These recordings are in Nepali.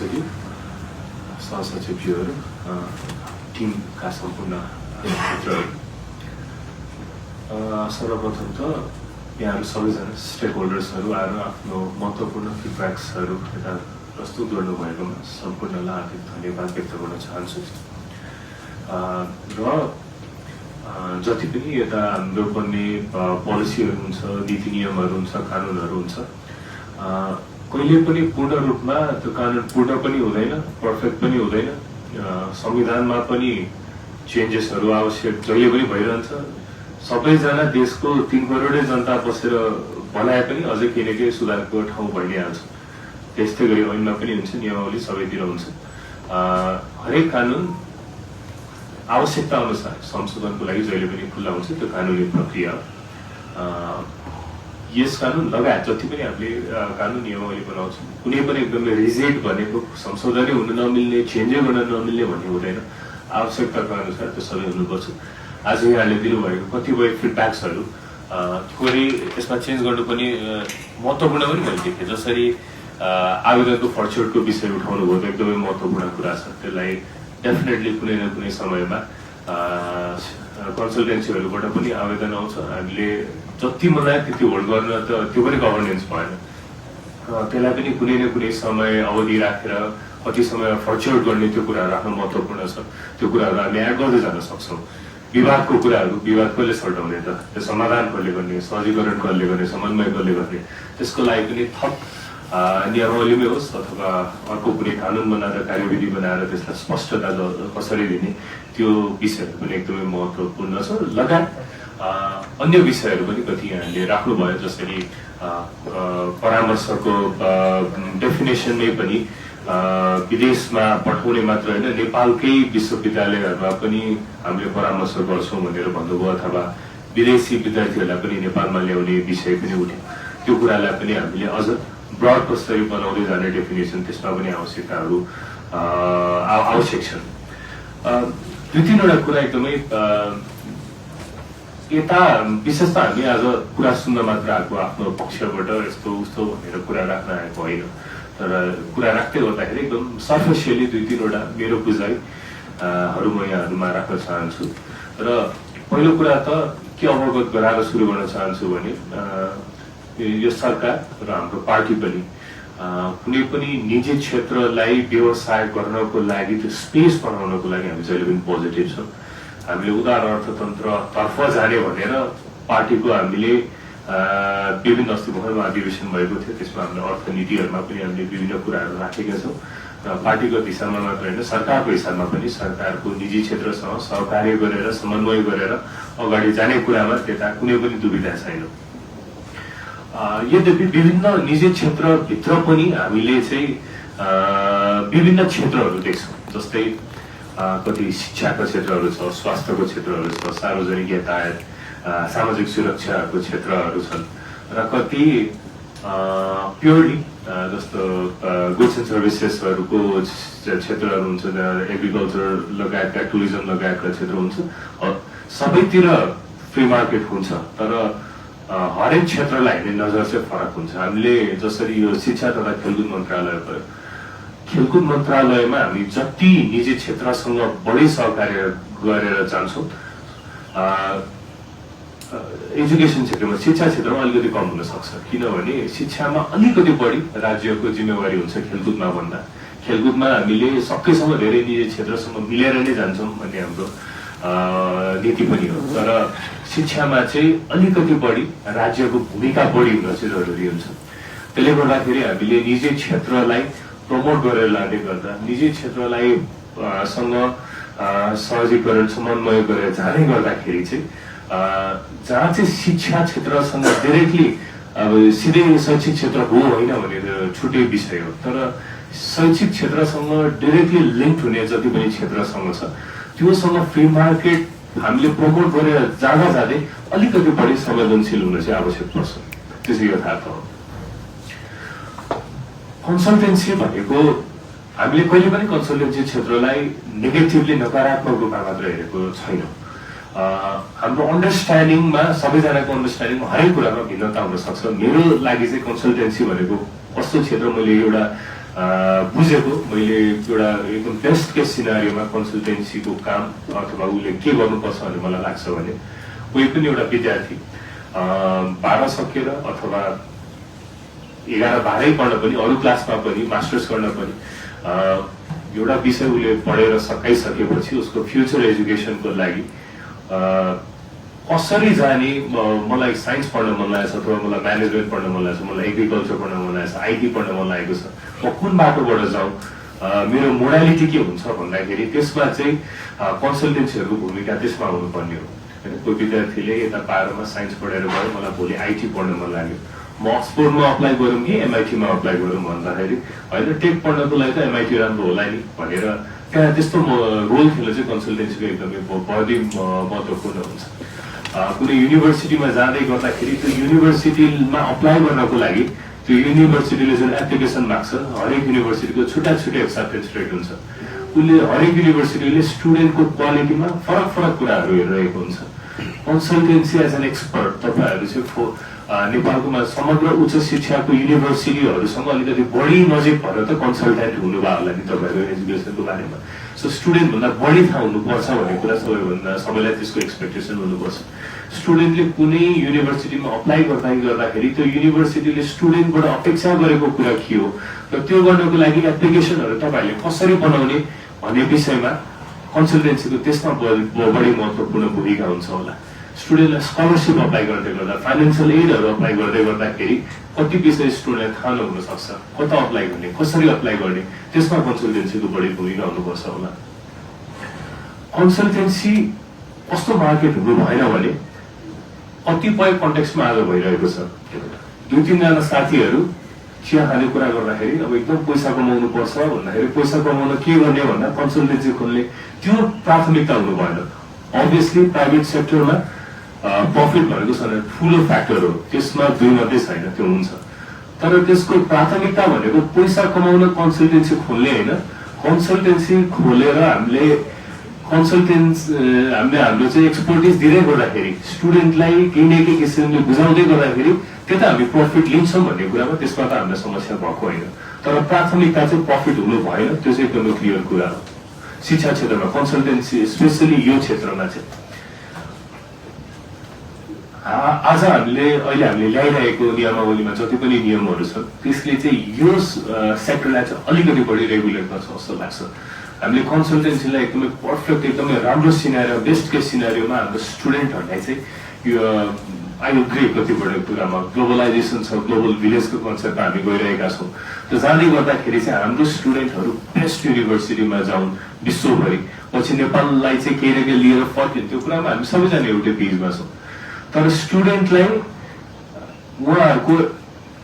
सचिव, सहसचिवज्यूहरू, टिमका सम्पूर्ण मित्रहरू, सर्वप्रथम त यहाँहरू सबैजना स्टेक होल्डर्सहरू आएर आफ्नो महत्त्वपूर्ण फिडब्याक्सहरू यता प्रस्तुत गर्नुभएकोमा सम्पूर्णलाई हार्दिक धन्यवाद व्यक्त गर्न चाहन्छु। र जति पनि यता हाम्रो बन्ने पोलिसीहरू हुन्छ, नीति नियमहरू हुन्छ, कानुनहरू हुन्छ, कहिले पनि पूर्ण रूपमा त्यो कानुन पूर्ण पनि हुँदैन, पर्फेक्ट पनि हुँदैन। संविधानमा पनि चेन्जेसहरू आवश्यक जहिले पनि भइरहन्छ। सबैजना देशको 3 करोडै जनता बसेर बनाए पनि अझै केही न केही सुधारको ठाउँ भइ नै हाल्छ। त्यस्तै गरी ऐनमा पनि हुन्छ, नियमावली सबैतिर हुन्छ। हरेक कानुन आवश्यकता अनुसार संशोधनको लागि जहिले पनि खुल्ला हुन्छ, त्यो कानुनी प्रक्रिया। यस कानुन लगायत जति पनि हामीले कानुन नियमावली बनाउँछौँ, कुनै पनि एकदमै रिजिड भनेको संशोधनै हुन नमिल्ने, चेन्जै गर्न नमिल्ने भन्ने हुँदैन। आवश्यकताको अनुसार त्यो सबै हुनुपर्छ। आज यहाँले दिनुभएको कतिपय फिडब्याक्सहरू थोरै यसमा चेन्ज गर्नु पनि महत्त्वपूर्ण पनि मैले देखेँ। जसरी आवेदनको फर्चुटको विषय उठाउनु भयो, एकदमै महत्त्वपूर्ण कुरा छ। त्यसलाई डेफिनेटली कुनै न कुनै समयमा कन्सल्टेन्सीहरूबाट पनि आवेदन आउँछ। हामीले जति मनायो त्यति होल्ड गर्न त त्यो पनि गभर्नेन्स भएन। त्यसलाई पनि कुनै न कुनै समय अवधि राखेर कति समय फर्चुट गर्ने त्यो कुराहरू राख्न महत्त्वपूर्ण छ। त्यो कुराहरू हामी एड गर्दै जान सक्छौँ। विवादको कुराहरू विवाद कसले सल्टाउने त, त्यो समाधान कसले गर्ने, सहजीकरण कसले गर्ने, समन्वय कसले गर्ने, त्यसको लागि पनि थप नियमावलीमै होस् अथवा अर्को कुनै कानुन बनाएर कार्यविधि बनाएर त्यसलाई स्पष्टता कसरी दिने, त्यो विषयहरू पनि एकदमै महत्त्वपूर्ण छ। लगायत अन्य विषयहरू पनि कति यहाँले राख्नुभयो। जसरी परामर्शको डेफिनेसनमै पनि विदेशमा पठाउने मात्र होइन, नेपालकै विश्वविद्यालयहरूमा पनि हामीले परामर्श गर्छौँ भनेर भन्नुभयो, अथवा विदेशी विद्यार्थीहरूलाई पनि नेपालमा ल्याउने विषय पनि उठ्यो। त्यो कुरालाई पनि हामीले अझ ब्रड कसरी बनाउँदै जाने डेफिनेसन, त्यसमा पनि आवश्यकताहरू आवश्यक छन्। 2-3वटा कुरा एकदमै यता विशेष त हामी आज कुरा सुन्न मात्र आएको, आफ्नो पक्षबाट यस्तो उस्तो भनेर कुरा राख्न आएको होइन। तर कुरा राख्दै गर्दाखेरि एकदम सर्फेसियली 2-3वटा मेरो बुझाइहरू म यहाँहरूमा राख्न चाहन्छु। र पहिलो कुरा त के अवगत गराएर सुरु गर्न चाहन्छु भने यो सरकार र हाम्रो पार्टी पनि कुनै पनि निजी क्षेत्रलाई व्यवसाय गर्नको लागि त्यो स्पेस बनाउनको लागि हामी जहिले पनि पोजिटिभ छौँ। हामीले उदार अर्थतन्त्र तर्फ जाने भनेर पार्टीको हामीले विभिन्न अस्ति भर्खरमा अधिवेशन भएको थियो, त्यसमा हामीले अर्थनीतिहरूमा पनि हामीले विभिन्न कुराहरू राखेका छौँ। र पार्टीगत हिसाबमा मात्र होइन, सरकारको हिसाबमा पनि सरकारको निजी क्षेत्रसँग सहकार्य गरेर समन्वय गरेर अगाडि जाने कुरामा त्यता कुनै पनि दुविधा छैन। यद्यपि विभिन्न निजी क्षेत्रभित्र पनि हामीले चाहिँ विभिन्न क्षेत्रहरू देख्छौँ। जस्तै कति शिक्षाको क्षेत्रहरू छ, स्वास्थ्यको क्षेत्रहरू छ, सार्वजनिक यातायात, सामाजिक सुरक्षाको क्षेत्रहरू छन्, र कति प्योरली जस्तो गुड्स एन्ड सर्भिसेसहरूको क्षेत्रहरू हुन्छ, एग्रिकल्चर लगायतका, टुरिज्म लगायतका क्षेत्र हुन्छ। सबैतिर फ्री मार्केट हुन्छ, तर हरेक क्षेत्रलाई हेर्ने नजर चाहिँ फरक हुन्छ। हामीले जसरी यो शिक्षा तथा खेलकुद मन्त्रालय भयो, खेलकुद मन्त्रालयमा हामी जति निजी क्षेत्रसँग बढी सहकार्य गरेर जान्छौँ, एजुकेसन क्षेत्रमा, शिक्षा क्षेत्रमा अलिकति कम हुन सक्छ। किनभने शिक्षामा अलिकति बढी राज्यको जिम्मेवारी हुन्छ खेलकुदमा भन्दा। खेलकुदमा हामीले सकेसम्म धेरै निजी क्षेत्रसँग मिलेर नै जान्छौँ भन्ने हाम्रो नीति पनि हो। तर शिक्षामा चाहिँ अलिकति बढी राज्यको भूमिका बढी हुन चाहिँ जरुरी हुन्छ। त्यसले गर्दाखेरि हामीले निजी क्षेत्रलाई प्रमोट गरेर लाँदै गर्दा, निजी क्षेत्रलाई सँग सहजीकरण समन्वय गरेर जाँदै गर्दाखेरि चाहिँ जहाँ चाहिँ शिक्षा क्षेत्रसँग डाइरेक्टली अब सिधै शैक्षिक क्षेत्र हो होइन भनेर छुट्टै विषय हो, तर शैक्षिक क्षेत्रसँग डाइरेक्टली लिङ्क हुने जति पनि क्षेत्रसँग छ त्योसँग फ्री मार्केट हामीले प्रमोट गरेर जाँदा जाँदै अलिकति बढी संवेदनशील हुन चाहिँ आवश्यक पर्छ। त्यसै यथार्थ हो। कन्सल्टेन्सी भनेको हामीले कहिले पनि कन्सल्टेन्सी क्षेत्रलाई नेगेटिभली नकारात्मक रूपमा मात्र हेरेको छैनौँ। हाम्रो अन्डरस्ट्यान्डिङमा, सबैजनाको अन्डरस्ट्यान्डिङमा हरेक कुरामा भिन्नता हुन सक्छ। मेरो लागि चाहिँ कन्सल्टेन्सी भनेको कस्तो क्षेत्र, मैले एउटा बुझेको मैले एउटा एकदम बेस्ट केस सिनारियोमा कन्सल्टेन्सीको काम अथवा उसले के गर्नुपर्छ भन्ने मलाई लाग्छ भने कोही पनि एउटा विद्यार्थी 12 सकेर अथवा 11-12 पढ्न पनि अरू क्लासमा पनि मास्टर्स गर्न पनि एउटा विषय उसले पढेर सकाइसकेपछि उसको फ्युचर एजुकेसनको लागि कसरी जाने मलाई साइन्स पढ्न मन लागेको छ अथवा मलाई म्यानेजमेन्ट पढ्न मन लागेको छ मलाई एग्रिकल्चर पढ्न मन लागेको छ आइटी पढ्न मन लागेको छ म कुन बाटोबाट जाउँ मेरो मोडालिटी के हुन्छ भन्दाखेरि त्यसमा चाहिँ कन्सल्टेन्सीहरूको भूमिका त्यसमा हुनुपर्ने हो हैन कोही विद्यार्थीले यता 12 मा साइन्स पढेर गयो मलाई भोलि आइटी पढ्न मन लाग्यो म अक्सफोर्डमा अप्लाई गरौँ कि एमआइटीमा अप्लाई गरौँ भन्दाखेरि होइन टेक पढ्नको लागि त एमआइटी राम्रो होला नि भनेर त्यहाँ त्यस्तो रोल खेल्न चाहिँ कन्सल्टेन्सीको एकदमै बढी महत्त्वपूर्ण हुन्छ कुनै युनिभर्सिटीमा जाँदै गर्दाखेरि त्यो युनिभर्सिटीमा अप्लाई गर्नको लागि त्यो युनिभर्सिटीले जुन एप्लिकेसन माग्छ हरेक युनिभर्सिटीको छुट्टा छुट्टै एक्सेप्टेन्स रेट हुन्छ उसले हरेक युनिभर्सिटीले स्टुडेन्टको क्वालिटीमा फरक फरक कुराहरू हेरिरहेको हुन्छ कन्सल्टेन्सी एज एन एक्सपर्ट तपाईँहरू चाहिँ नेपालकोमा समग्र उच्च शिक्षाको युनिभर्सिटीहरूसँग अलिकति बढी नजिक भएर त कन्सल्टेन्ट हुनुभयो होला नि तपाईँहरू एजुकेसनको बारेमा सो स्टुडेन्टभन्दा बढी थाहा हुनुपर्छ भन्ने कुरा सबैलाई त्यसको एक्सपेक्टेसन हुनुपर्छ स्टुडेन्टले कुनै युनिभर्सिटीमा अप्लाई गर्दाखेरि त्यो युनिभर्सिटीले स्टुडेन्टबाट अपेक्षा गरेको कुरा के हो र त्यो गर्नको लागि एप्लिकेसनहरू तपाईँहरूले कसरी बनाउने भन्ने विषयमा कन्सल्टेन्सीको त्यसमा बढी महत्त्वपूर्ण भूमिका हुन्छ होला स्टुडेन्टलाई स्कलरसिप अप्लाई गर्दै गर्दा फाइनेन्सियल एडहरू अप्लाई गर्दै गर्दाखेरि कति विषय स्टुडेन्टलाई थाहा नहुन सक्छ कता अप्लाई गर्ने कसरी अप्लाई गर्ने त्यसमा कन्सल्टेन्सीको बढी भूमिका हुनुपर्छ होला कन्सल्टेन्सी कस्तो मार्केट हुनु भएन भने कतिपय कन्टेक्स्टमा आज भइरहेको छ 2-3 जना साथीहरू चिया खाने कुरा गर्दाखेरि अब एकदम पैसा कमाउनु पर्छ भन्दाखेरि पैसा कमाउन के गर्ने भन्दा कन्सल्टेन्सी खोल्ने त्यो प्राथमिकता हुनु भएन अभियसली प्राइभेट सेक्टरमा प्रफिट भनेको छ ठुलो फ्याक्टर हो त्यसमा दुई मात्रै छैन त्यो हुन्छ तर त्यसको प्राथमिकता भनेको पैसा कमाउन कन्सल्टेन्सी खोल्ने होइन कन्सल्टेन्सी खोलेर हामीले हाम्रो चाहिँ एक्सपर्टिज दिँदै गर्दाखेरि स्टुडेन्टलाई केही न केही किसिमले बुझाउँदै गर्दाखेरि त्यता हामी प्रफिट लिन्छौँ भन्ने कुरामा त्यसमा त हामीलाई समस्या भएको होइन तर प्राथमिकता चाहिँ प्रफिट हुनु भएन त्यो चाहिँ एकदमै क्लियर कुरा हो शिक्षा क्षेत्रमा कन्सल्टेन्सी स्पेसली यो क्षेत्रमा चाहिँ आज अहिले हामीले ल्याइरहेको नियमावलीमा जति पनि नियमहरू छ त्यसले चाहिँ यो सेक्टरलाई चाहिँ अलिकति बढी रेगुलेट गर्छ जस्तो लाग्छ हामीले कन्सल्टेन्सीलाई एकदमै पर्फेक्ट एकदमै राम्रो सिनारियो बेस्ट केस सिनारियोमा हाम्रो स्टुडेन्टहरूलाई चाहिँ यो आई एग्री कतिपय कुरामा ग्लोबलाइजेसन छ ग्लोबल भिलेजको कन्सेप्टमा हामी गइरहेका छौँ त्यो जाँदै गर्दाखेरि चाहिँ हाम्रो स्टुडेन्टहरू बेस्ट युनिभर्सिटीमा जाउँ विश्वभरि पछि नेपाललाई चाहिँ केही न केही लिएर फर्किन्छ त्यो कुरामा हामी सबैजना एउटै पेजमा छौँ तर स्टुडेन्टलाई उहाँहरूको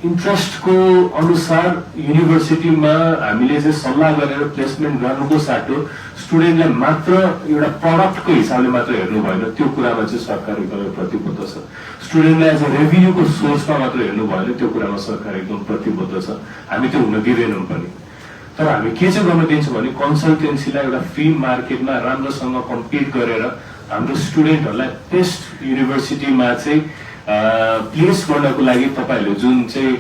इन्ट्रेस्टको अनुसार युनिभर्सिटीमा हामीले चाहिँ सल्लाह गरेर प्लेसमेन्ट गर्नुको साटो स्टुडेन्टलाई मात्र एउटा प्रडक्टको हिसाबले मात्र हेर्नु भएन त्यो कुरामा चाहिँ सरकार एकदमै प्रतिबद्ध छ स्टुडेन्टलाई एज अ रेभिन्यूको सोर्समा मात्र हेर्नु भएन त्यो कुरामा सरकार एकदम प्रतिबद्ध छ हामी त्यो हुन दिँदैनौँ पनि तर हामी के चाहिँ गर्न दिन्छौँ भने कन्सल्टेन्सीलाई एउटा फ्री मार्केटमा राम्रोसँग कम्पिट गरेर हाम्रो स्टुडेन्टहरूलाई बेस्ट युनिभर्सिटीमा चाहिँ प्लेस गर्नको लागि तपाईँहरूले जुन चाहिँ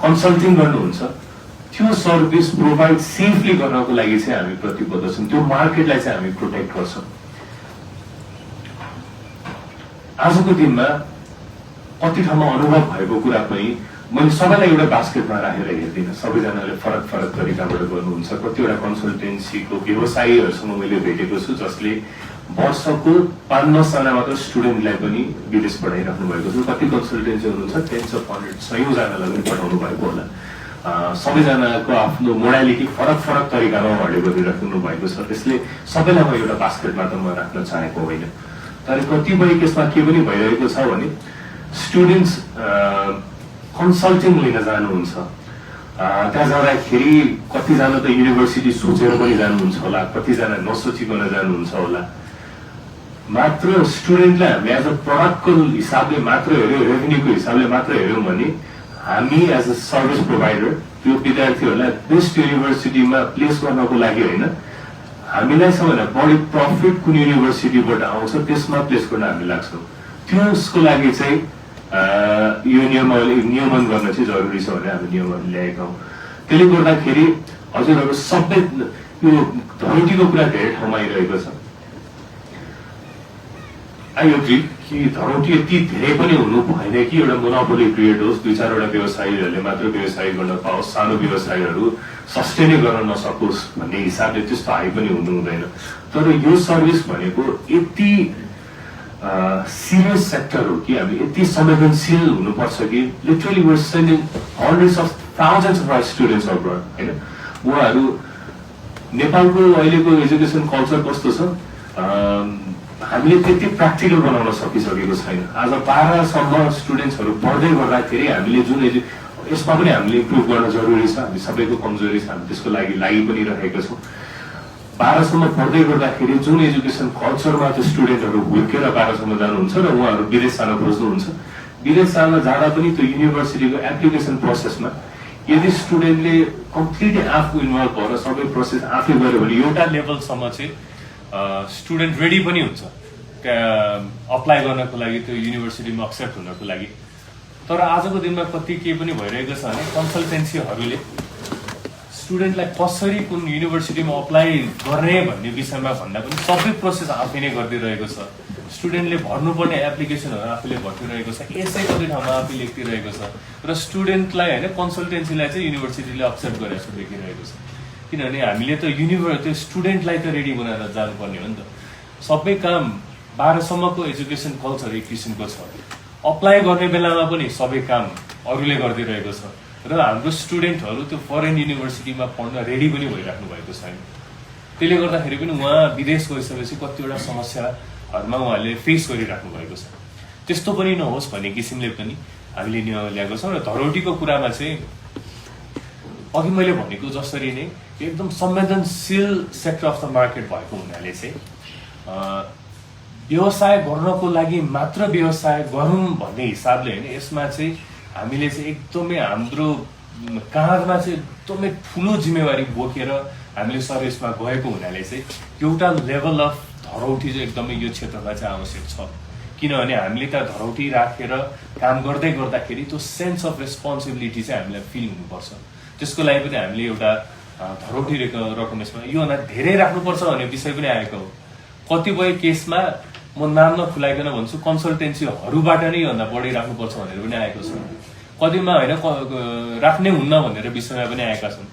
कन्सल्टिङ गर्नुहुन्छ त्यो सर्भिस प्रोभाइड सेफली गर्नको लागि चाहिँ हामी प्रतिबद्ध छौँ त्यो मार्केटलाई चाहिँ हामी प्रोटेक्ट गर्छौँ आजको दिनमा कति ठाउँमा अनुभव भएको कुरा पनि मैले सबैलाई एउटा बास्केटमा राखेर हेर्दिनँ सबैजनाले फरक फरक तरिकाबाट गर्नुहुन्छ कतिवटा कन्सल्टेन्सीको व्यवसायीहरूसँग मैले भेटेको छु जसले वर्षको 5-9 जना मात्र स्टुडेन्टलाई पनि विदेश पढाइराख्नु भएको छ कति कन्सल्टेन्सी हुनुहुन्छ 10 of 100 जनालाई पनि पठाउनु भएको होला सबैजनाको आफ्नो मोडालिटी फरक फरक तरिकामा उहाँले गरिराख्नु भएको छ त्यसले सबैलाई म एउटा बास्केटमा त म राख्न चाहेको होइन तर कतिपय केसमा के पनि भइरहेको छ भने स्टुडेन्ट्स कन्सल्टिङ लिन जानुहुन्छ त्यहाँ जाँदाखेरि कतिजना त युनिभर्सिटी सोचेर पनि जानुहुन्छ होला कतिजना नसोचिकन जानुहुन्छ होला मात्र स्टुडेन्टलाई हामीले एज अ प्रडक्टको हिसाबले मात्र हेऱ्यौँ रेभेन्यूको हिसाबले मात्र हेऱ्यौँ भने हामी एज अ सर्भिस प्रोभाइडर त्यो विद्यार्थीहरूलाई बेस्ट युनिभर्सिटीमा प्लेस गर्नको लागि होइन हामीलाई सबैभन्दा बढी प्रफिट कुन युनिभर्सिटीबाट आउँछ त्यसमा प्लेस गर्न हामी लाग्छौँ त्यसको लागि चाहिँ यो नियमन गर्न चाहिँ जरुरी छ भनेर हामी नियमहरू ल्याएका हौँ त्यसले गर्दाखेरि हजुरहरू सबै यो धरोटीको कुरा धेरै ठाउँमा आइरहेको छ। आई एग्री कि धरोटी यति धेरै पनि हुनु भएन कि एउटा मोनोपोली क्रिएट होस्, 2-4 व्यवसायीहरूले मात्र व्यवसाय गर्न पाओस्, सानो व्यवसायीहरू सस्टेनै गर्न नसकोस् भन्ने हिसाबले त्यस्तो हाई पनि हुनु हुँदैन। तर यो सर्भिस भनेको यति सिरियस सेक्टर हो कि हामी यति संवेदनशील हुनुपर्छ कि literally we are sending hundreds of thousands of our students abroad हैन। उहाँहरू नेपालको अहिलेको एजुकेसन कल्चर कस्तो छ, हामीले त्यति प्र्याक्टिकल बनाउन सकिसकेको छैन। आज 12 सम्म स्टुडेन्ट्सहरू पढ्दै गर्दाखेरि हामीले जुन यसमा पनि हामीले इम्प्रुभ गर्न जरुरी छ। हामी सबैको कमजोरी छ, हामी त्यसको लागि पनि रहेका छौँ। 12 सम्म पढ्दै गर्दाखेरि जुन एजुकेसन कल्चरमा त्यो स्टुडेन्टहरू हुर्केर 12 सम्म जानुहुन्छ र उहाँहरू विदेश जान खोज्नुहुन्छ, विदेश जान जाँदा पनि त्यो युनिभर्सिटीको एप्लिकेसन प्रोसेसमा यदि स्टुडेन्टले कम्प्लिटली आफू इन्भल्भ भएर सबै प्रोसेस आफै गर्यो भने एउटा लेभलसम्म चाहिँ स्टुडेन्ट रेडी पनि हुन्छ अप्लाई गर्नको लागि, त्यो युनिभर्सिटीमा एक्सेप्ट हुनको लागि। तर आजको दिनमा कति के पनि भइरहेको छ भने कन्सल्टेन्सीहरूले स्टुडेन्टलाई कसरी कुन युनिभर्सिटीमा अप्लाई गर्ने भन्ने विषयमा भन्दा पनि सबै प्रोसेस आफै नै गरिदिइरहेको छ। स्टुडेन्टले भर्नुपर्ने एप्लिकेसनहरू आफूले भर्तिरहेको छ, एसै कति ठाउँमा आफै लेखिदिरहेको छ र स्टुडेन्टलाई होइन कन्सल्टेन्सीलाई चाहिँ युनिभर्सिटीले एक्सेप्ट गरेर जस्तो देखिरहेको छ। किनभने हामीले त त्यो स्टुडेन्टलाई त रेडी बनाएर जानुपर्ने हो नि त। सबै काम 12 सम्मको एजुकेसन कल्चर एक किसिमको छ, अप्लाई गर्ने बेलामा पनि सबै काम अरूले गरिदिइरहेको छ र हाम्रो स्टुडेन्टहरू त्यो फरेन युनिभर्सिटीमा पढ्न रेडी पनि भइराख्नु भएको छैन। त्यसले गर्दाखेरि पनि उहाँ विदेश गइसकेपछि कतिवटा समस्याहरूमा उहाँले फेस गरिराख्नु भएको छ। त्यस्तो पनि नहोस् भन्ने किसिमले पनि हामीले नियम ल्याएको छौँ। र धरोटीको कुरामा चाहिँ अघि मैले भनेको जसरी नै एकदम संवेदनशील सेक्टर अफ द मार्केट भएको हुनाले चाहिँ व्यवसाय गर्नको लागि मात्र व्यवसाय गरौँ भन्ने हिसाबले होइन, यसमा चाहिँ हामीले चाहिँ एकदमै हाम्रो काँधमा चाहिँ एकदमै ठुलो जिम्मेवारी बोकेर हामीले सर्भिसमा गएको हुनाले चाहिँ एउटा लेभल अफ धरोटी चाहिँ एकदमै यो क्षेत्रमा चाहिँ आवश्यक छ। किनभने हामीले त धरोटी राखेर काम गर्दै गर्दाखेरि त्यो सेन्स अफ रेस्पोन्सिबिलिटी चाहिँ हामीलाई फिल हुनुपर्छ। त्यसको लागि पनि हामीले एउटा धरोटी रकम यसमा योभन्दा धेरै राख्नुपर्छ भन्ने विषय पनि आएको हो। कतिपय केसमा म नाम नखुलाइकन भन्छु कन्सल्टेन्सीहरूबाट नै योभन्दा बढी राख्नुपर्छ भनेर पनि आएको छ। कतिमा होइन राख्नै हुन्न भनेर विषयमा पनि आएका छन्।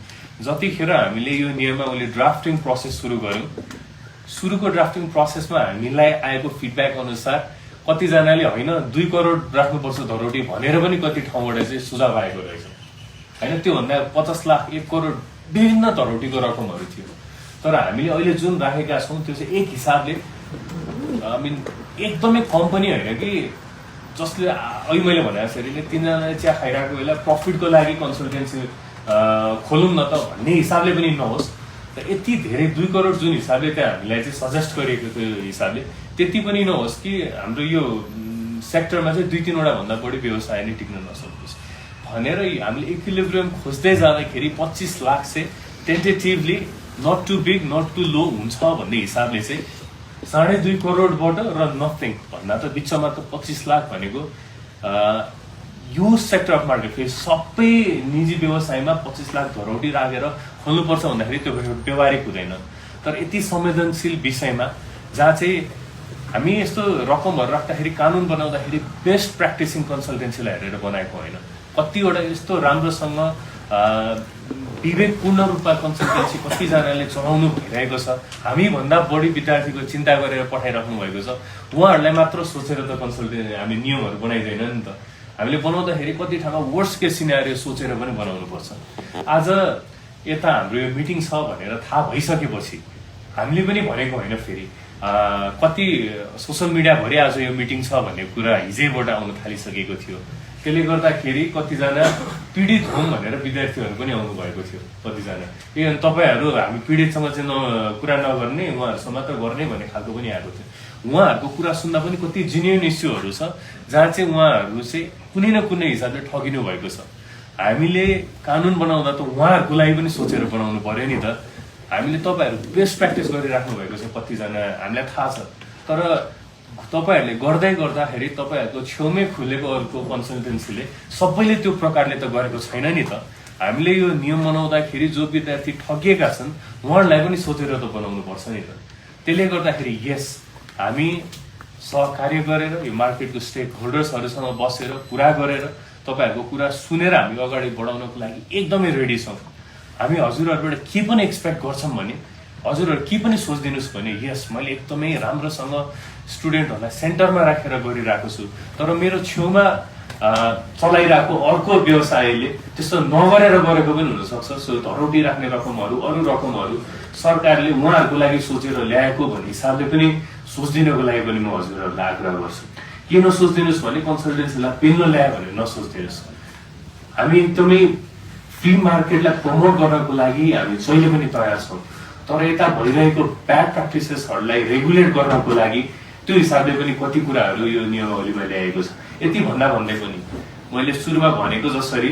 जतिखेर हामीले यो नियमावली ड्राफ्टिङ प्रोसेस सुरु गऱ्यौँ, सुरुको ड्राफ्टिङ प्रोसेसमा हामीलाई आएको फिडब्याक अनुसार कतिजनाले होइन 2 करोड राख्नुपर्छ धरोटी भनेर पनि कति ठाउँबाट चाहिँ सुझाव आएको रहेछ होइन। त्योभन्दा 50 लाख 1 करोड विभिन्न धरोटीको रकमहरू थियो। तर हामीले अहिले जुन राखेका छौँ त्यो चाहिँ एक हिसाबले एकदमै कम पनि होइन कि जसले अहिले मैले भने जसरी नै 3 जनाले चिया खाइरहेको बेला प्रफिटको लागि कन्सल्टेन्सी खोलौँ न त भन्ने हिसाबले पनि नहोस्। र यति धेरै 2 करोड जुन हिसाबले त्यहाँ हामीलाई चाहिँ सजेस्ट गरिएको त्यो हिसाबले त्यति पनि नहोस् कि हाम्रो यो सेक्टरमा चाहिँ 2-3 भन्दा बढी व्यवसाय नै टिक्न नसकोस् भनेर हामीले इक्विलिब्रियम खोज्दै जाँदाखेरि 25 लाख चाहिँ tentatively not too big not too low हुन्छ भन्ने हिसाबले चाहिँ 2.5 करोडबाट र नथिङ भन्दा त बिचमा त 25 लाख भनेको यो सेक्टर अफ मार्केट फेरि सबै निजी व्यवसायमा 25 लाख धरोटी राखेर खोल्नुपर्छ भन्दाखेरि त्यो व्यवहारिक हुँदैन। तर यति संवेदनशील विषयमा जहाँ चाहिँ हामी यस्तो रकमहरू राख्दाखेरि कानुन बनाउँदाखेरि बेस्ट प्र्याक्टिसिङ कन्सल्टेन्सीलाई हेरेर बनाएको होइन। कतिवटा यस्तो राम्रोसँग विवेकपूर्ण रूपमा कन्सल्टेन्सी कतिजनाले चलाउनु भइरहेको छ। हामीभन्दा बढी विद्यार्थीको चिन्ता गरेर पठाइराख्नु भएको छ। उहाँहरूलाई मात्र सोचेर त कन्सल्टेन्सी हामी नियमहरू बनाइँदैन नि त। हामीले बनाउँदाखेरि कति ठाउँमा वर्स्ट केस सिनारियो सोचेर पनि बनाउनुपर्छ। आज यता हाम्रो यो मिटिङ छ भनेर थाहा भइसकेपछि हामीले पनि भनेको होइन, फेरि कति सोसल मिडियाभरि आज यो मिटिङ छ भन्ने कुरा हिजैबाट आउन थालिसकेको थियो। त्यसले गर्दाखेरि कतिजना पीडित हौँ भनेर विद्यार्थीहरू पनि आउनु भएको थियो। कतिजना ए तपाईँहरू हामी पीडितसँग चाहिँ कुरा नगर्ने उहाँहरूसँग मात्र गर्ने भन्ने खालको पनि आएको थियो। उहाँहरूको कुरा सुन्दा पनि कति जेन्युन इस्युहरू छ जहाँ चाहिँ उहाँहरू चाहिँ कुनै न कुनै हिसाबले ठगिनु भएको छ। हामीले कानुन बनाउँदा त उहाँहरूको लागि पनि सोचेर बनाउनु पर्यो नि त। हामीले तपाईँहरू बेस्ट प्र्याक्टिस गरिराख्नु भएको छ कतिजना हामीलाई थाहा छ। तर तपाईँहरूले गर्दै गर्दाखेरि तपाईँहरूको छेउमै खुलेको अर्को कन्सल्टेन्सीले सबैले त्यो प्रकारले त गरेको छैन नि त। हामीले यो नियम बनाउँदाखेरि जो विद्यार्थी ठगिएका छन् उहाँहरूलाई पनि सोचेर त बनाउनु पर्छ नि त। त्यसले गर्दाखेरि यस हामी सहकार्य गरेर यो मार्केटको स्टेक होल्डर्सहरूसँग बसेर कुरा गरेर तपाईँहरूको कुरा सुनेर हामी अगाडि बढाउनको लागि एकदमै रेडी छौँ। हामी हजुरहरूबाट के पनि एक्सपेक्ट गर्छौँ भने हजुरहरू के पनि सोचिदिनुहोस् भने यस मैले एकदमै राम्रोसँग स्टुडेन्टहरूलाई सेन्टरमा राखेर गरिरहेको छु, तर मेरो छेउमा चलाइरहेको अर्को व्यवसायले त्यस्तो नगरेर गरेको पनि हुनसक्छ। सो धरोटी राख्ने रकमहरू अरू रकमहरू सरकारले उहाँहरूको लागि सोचेर ल्याएको भन्ने हिसाबले पनि सोचिदिनको लागि पनि म हजुरहरूलाई आग्रह गर्छु। के नसोचिदिनुहोस् भने कन्सल्टेन्सीलाई पेल्न ल्यायो भने नसोचिदिनुहोस्। हामी एकदमै फ्री मार्केटलाई प्रमोट गर्नको लागि हामी जहिले पनि तयार छौँ, तर यता भइरहेको ब्याड प्र्याक्टिसेसहरूलाई रेगुलेट गर्नको लागि त्यो हिसाबले पनि कति कुराहरू यो नियमावलीमा ल्याएको छ। यति भन्दा भन्दै पनि मैले सुरुमा भनेको जसरी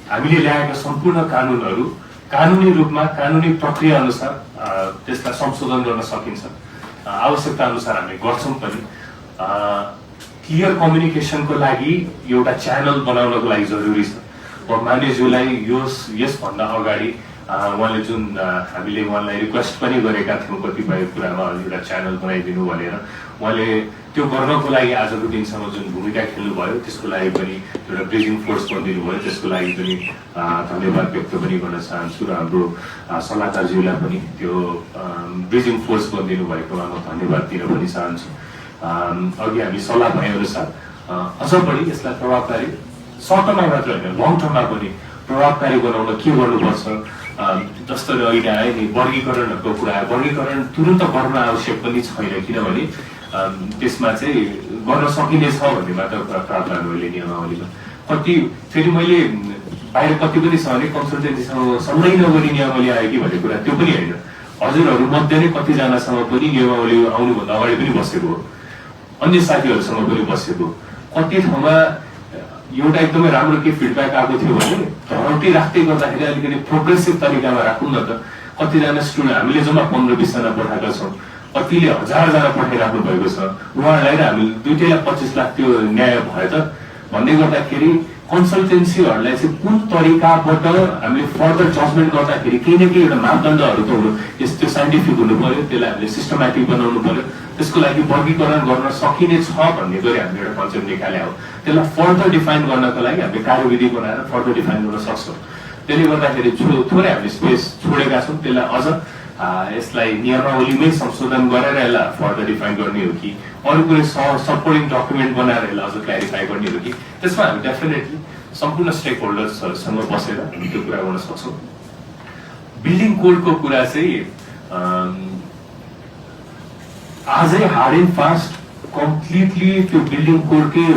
हामीले ल्याएका सम्पूर्ण कानुनहरू कानुनी रूपमा कानुनी प्रक्रिया अनुसार त्यसलाई संशोधन गर्न सकिन्छ। आवश्यकता अनुसार हामी गर्छौँ पनि। क्लियर कम्युनिकेसनको लागि एउटा च्यानल बनाउनको लागि जरुरी छ। मानिसज्यूलाई यसभन्दा अगाडि उहाँले जुन हामीले उहाँलाई रिक्वेस्ट पनि गरेका थियौँ कतिपय कुरामा एउटा च्यानल बनाइदिनु भनेर, उहाँले त्यो गर्नको लागि आजको दिनसम्म जुन भूमिका खेल्नुभयो त्यसको लागि पनि एउटा ब्रिजिङ फोर्स बनिदिनु भयो, त्यसको लागि पनि धन्यवाद व्यक्त पनि गर्न चाहन्छु र हाम्रो सल्लाहकारज्यूलाई पनि त्यो ब्रिजिङ फोर्स बनिदिनु भएकोमा म धन्यवाद दिन पनि चाहन्छु। अघि हामी सल्लाह भएअनुसार अझ बढी यसलाई प्रभावकारी सर्ट टर्ममा मात्र होइन लङ टर्ममा पनि प्रभावकारी बनाउन के गर्नुपर्छ, जस्तो अहिले आयो नि वर्गीकरणहरूको कुरा। वर्गीकरण तुरन्त गर्न आवश्यक पनि छैन, किनभने त्यसमा चाहिँ गर्न सकिनेछ भन्ने मात्र प्रावधान मैले नियमावलीमा। कति फेरि मैले बाहिर कति पनि छ भने कन्सल्टेन्सीसँग सँगै नगरी नियमावली आयो कि भन्ने कुरा त्यो पनि होइन। हजुरहरू मध्ये नै कतिजनासँग पनि नियमावली आउनुभन्दा अगाडि पनि बसेको हो, अन्य साथीहरूसँग पनि बसेको। कति ठाउँमा एउटा एकदमै राम्रो के फिडब्याक आएको थियो भने धरोटी राख्दै गर्दाखेरि अलिकति प्रोग्रेसिभ तरिकामा राखौँ न त। कतिजना स्टुडेन्ट हामीले जम्मा 15-20 जना पठाएका छौँ, कतिले 1000 पठाइराख्नु भएको छ। उहाँहरूलाई र हामी दुइटैलाई 25 लाख त्यो न्याय भयो त भन्दै गर्दाखेरि कन्सल्टेन्सीहरूलाई चाहिँ कुन तरिकाबाट हामीले फर्दर जजमेन्ट गर्दाखेरि केही न केही एउटा मापदण्डहरू त हुनु, यस्तो साइन्टिफिक हुनु पर्यो, त्यसलाई हामीले सिस्टमेटिक बनाउनु पर्यो। त्यसको लागि वर्गीकरण गर्न सकिने छ भन्ने गरी हामीले एउटा कन्सेप्ट निकाले हो। त्यसलाई फर्दर डिफाइन गर्नको लागि हामीले कार्यविधि बनाएर फर्दर डिफाइन गर्न सक्छौँ। त्यसले गर्दाखेरि थोरै हामीले स्पेस छोडेका छौँ। त्यसलाई अझ यसलाई नियमावलीमै संशोधन गरेर यसलाई फर्दर डिफाइन गर्ने हो कि अरू कुनै सपोर्टिङ डकुमेन्ट बनाएर यसलाई अझ क्ल्यारिफाई गर्ने हो कि, त्यसमा हामी डेफिनेटली सम्पूर्ण स्टेक होल्डर्सहरूसँग बसेर हामी त्यो कुरा गर्न सक्छौँ। बिल्डिङ कोडको कुरा चाहिँ आजै हार्ड एन्ड फास्ट कम्प्लिटली त्यो बिल्डिङ कोडकै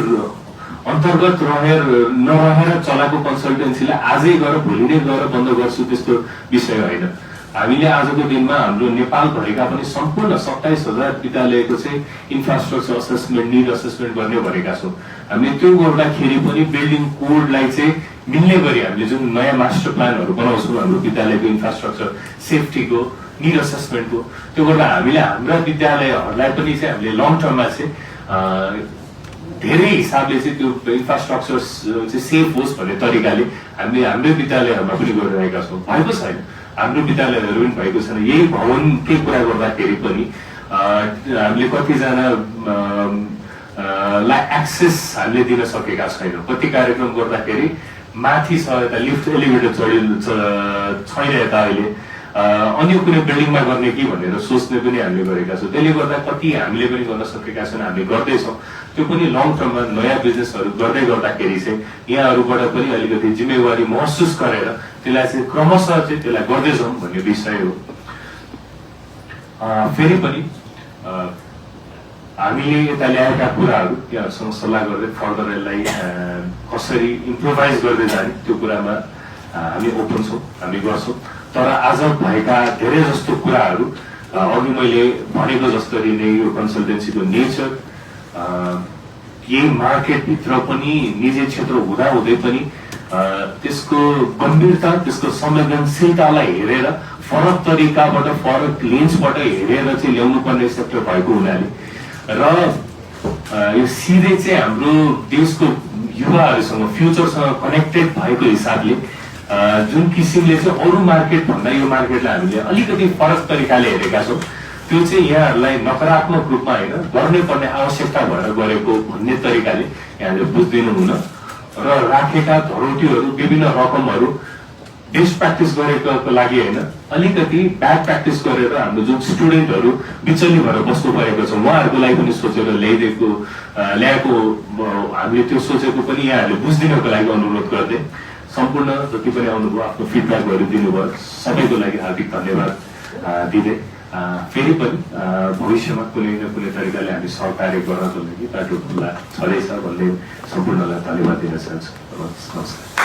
अन्तर्गत नरहेर चलाएको कन्सल्टेन्सीलाई आजै गएर भोलि नै गएर बन्द गर्छु त्यस्तो विषय होइन। हामीले आजको दिनमा हाम्रो नेपालभरिका पनि सम्पूर्ण 27,000 विद्यालयको चाहिँ इन्फ्रास्ट्रक्चर असेसमेन्ट निड असेसमेन्ट गर्ने भनेका छौँ। हामीले त्यो गर्दाखेरि पनि बिल्डिङ कोडलाई चाहिँ मिल्ने गरी हामीले जुन नयाँ मास्टर प्लानहरू बनाउँछौँ हाम्रो विद्यालयको इन्फ्रास्ट्रक्चर सेफ्टीको निड असेसमेन्टको, त्यो गर्दा हामीले हाम्रा विद्यालयहरूलाई पनि चाहिँ हामीले लङ टर्ममा चाहिँ धेरै हिसाबले चाहिँ त्यो इन्फ्रास्ट्रक्चर चाहिँ सेफ होस् भन्ने तरिकाले हामीले हाम्रै विद्यालयहरूमा पनि गरिरहेका छौँ। भएको छैन, हाम्रो विद्यालयहरू पनि भएको छैन। यही भवनकै कुरा गर्दाखेरि पनि हामीले कतिजना लाई एक्सेस हामीले दिन सकेका छैनौँ। कति कार्यक्रम गर्दाखेरि माथि छ यता लिफ्ट एलिभेटर छैन यता अहिले, अन्य कुनै बिल्डिङमा गर्ने कि भनेर सोच्ने पनि हामीले गरेका छौँ। त्यसले गर्दा कति हामीले पनि गर्न सकेका छौँ, हामीले गर्दैछौँ। त्यो पनि लङ टर्ममा नयाँ बिजनेसहरू गर्दै गर्दाखेरि चाहिँ यहाँहरूबाट पनि अलिकति जिम्मेवारी महसुस गरेर त्यसलाई चाहिँ क्रमशः चाहिँ त्यसलाई गर्दैछौँ भन्ने विषय हो। फेरि पनि हामीले यता ल्याएका कुराहरू त्यहाँहरूसँग सल्लाह गर्दै फर्दर यसलाई कसरी इम्प्रोभाइज गर्दै जाने त्यो कुरामा हामी ओपन छौँ, हामी गर्छौँ। तर आज भएका धेरै जस्तो कुराहरू अघि मैले भनेको जस्तै नै यो कन्सल्टेन्सीको नेचर, यही मार्केटभित्र पनि निजी क्षेत्र हुँदाहुँदै पनि त्यसको गम्भीरता त्यसको संवेदनशीलतालाई हेरेर फरक तरिकाबाट फरक लेन्सबाट हेरेर चाहिँ ल्याउनु पर्ने सेक्टर भएको हुनाले र यो सिधै चाहिँ हाम्रो देशको युवाहरूसँग फ्युचरसँग कनेक्टेड भएको हिसाबले जुन किसिमले चाहिँ अरू मार्केट भन्दा यो मार्केटलाई हामीले अलिकति फरक तरिकाले हेरेका छौँ त्यो चाहिँ यहाँहरूलाई नकारात्मक रूपमा होइन गर्नै पर्ने आवश्यकता भएर गरेको भन्ने तरिकाले यहाँले बुझिदिनु हुन र राखेका धरोटीहरू विभिन्न रकमहरू बेस्ट प्र्याक्टिस गरेको लागि होइन अलिकति ब्याड प्र्याक्टिस गरेर हाम्रो जुन स्टुडेन्टहरू विचल्ली भएर बस्नु परेको छ उहाँहरूको लागि पनि सोचेर ल्याएको हामीले त्यो सोचेको पनि यहाँहरूले बुझिदिनको लागि अनुरोध गर्दै सम्पूर्ण जति पनि आउनुभयो आफ्नो फिडब्याकहरू दिनुभयो सबैको लागि हार्दिक धन्यवाद दिँदै फेरि पनि भविष्यमा कुनै न कुनै तरिकाले हामी सहकार्य गर्नको लागि बाटो खुल्ला छँदैछ भन्ने सम्पूर्णलाई धन्यवाद दिन चाहन्छु। नमस्कार।